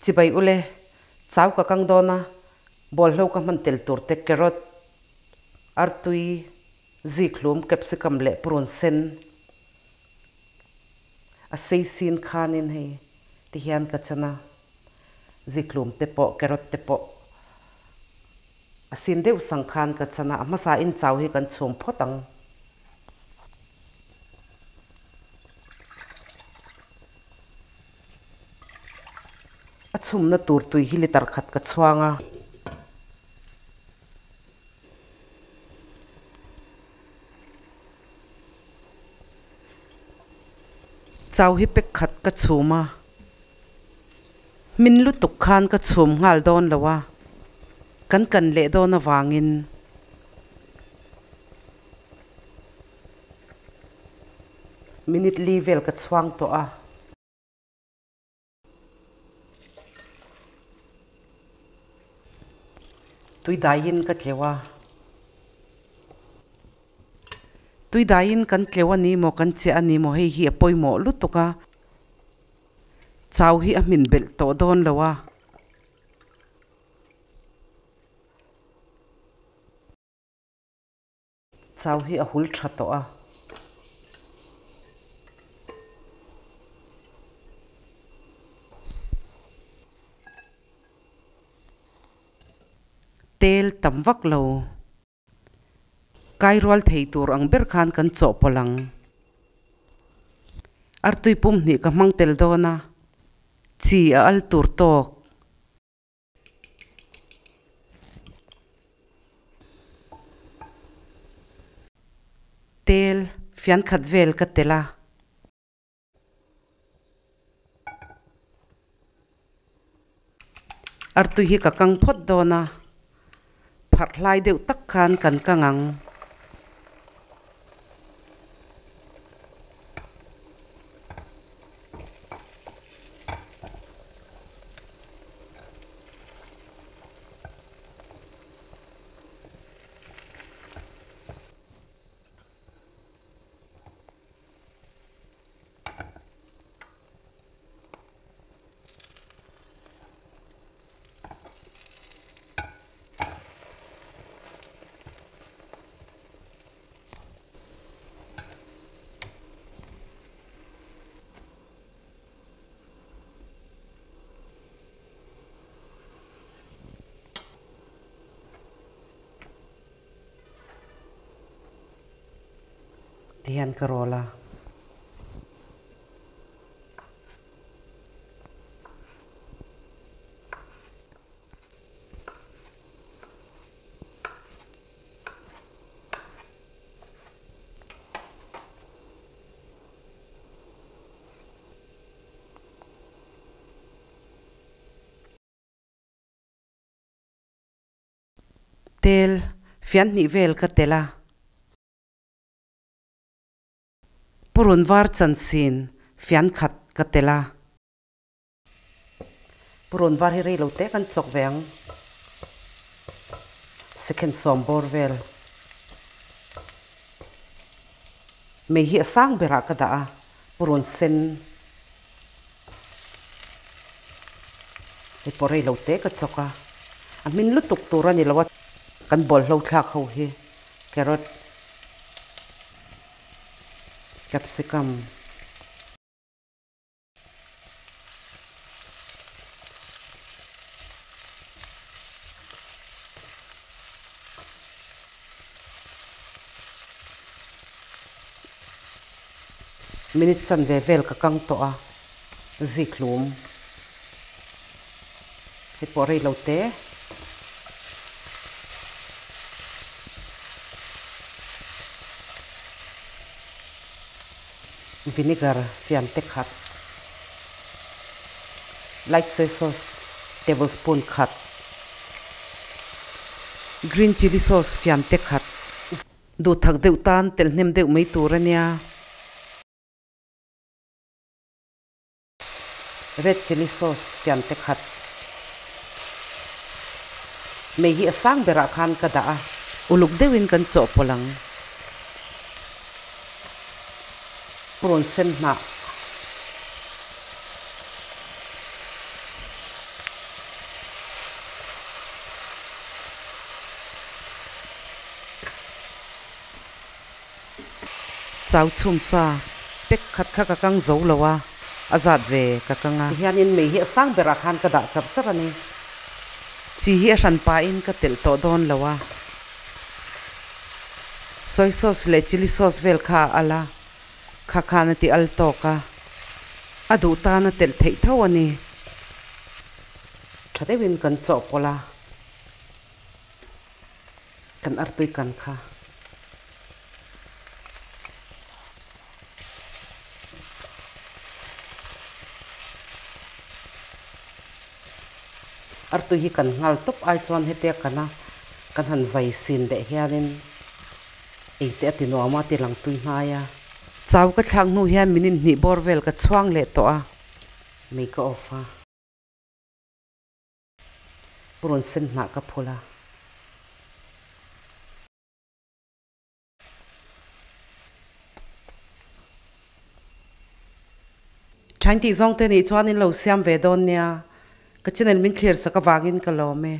Chibai ule, chau ka kang dawn a, bawlhlo ka hman tel tur te carrot, artui, zikhlum, capsicum leh purun sen a sei sin khanin hei ti hian ka chan a, zikhlum te pawh carrot te pawh a sin deuh sang khan ka chan a, a hmasa in chau hi kan chhum phawt ang. A chhumna tur tui hi litre khat ka chhuang a. Chau hi pek khat ka chhum a. Hmin lutuk khan ka chhum nghal dawn lo a, kan kan leh dawn avangin. Minute li vel ka chhuang tawh a. Tui daiin ka tleuh a. Tui daiin kan tleuh a ni maw, kan chiah a ni maw, hei hi a pawimawh lutuk a. Chau hi a hmin belh tawh dawn lo a. Chau hi a hul tha tawh a. Tel tam vak lo. Kai rual thei tur ang ber khan kan chawhpawlh ang. Artui pum hnih ka hmang tel dawn a, chi a al tur tawk. Tel fian khat vel ka tel a. Artui hi ka kang phawt dawn a, pharh hlai deuh tak khan kan kang ang. Tihian ka rawl a. Tel fian hnih vel ka tel a. Purun var chansin fian khat ka tel a. Purun var hi rei lo te kan chawk ve ang. Second sawm bawr vel. Mei hi a sang berah ka dah a, purun sen hei pawh rei lo te ka chawk a. A hmin lutuk tur a ni lo a, kan bawlhlo thlak ho hi carrot, capsicum. Minute chanve vel ka kang tawh a, zikhlum hei pawh rei lo te. Vinegar fian te khat, light soy sauce tablespoon khat, green chilli sauce fian te khat, duhthak deuh tan telh hnem deuh mai tur a nia. Red chilli sauce fian te khat. Mei hi a sang berah khan ka dah a, uluk deuhin kan chawhpawlh ang. Purun sen hnah. Chau chhum sa pack khat kha ka kang zo lo a, a zat ve ka kang a. Tihianin mei hi a sang berah khan ka dah char char a ni. Chi hi a hran pahin ka telh tawh dawn lo a. Soy sauce leh chilli sauce vel kha a al a, kha khan a ti al tawk a, a duh tan a telh theih tho a ni. Tha deuhin kan chawhpawlh a, kan artui kan kha. Artui hi kan nghal tawp ai chuan hetia kana kan han zai sin leh hianin ei te a ti nuam a, ti lang tui hnai a. Chau ka thlak hnu hian minute hnih bawr vel ka chhuang leh tawh a, mei ka off a. Purun sen hnah ka phul a. Thain tih zawng te nih chuan in lo siam ve dawn nia, ka channel min thlir sak avangin ka lawm e.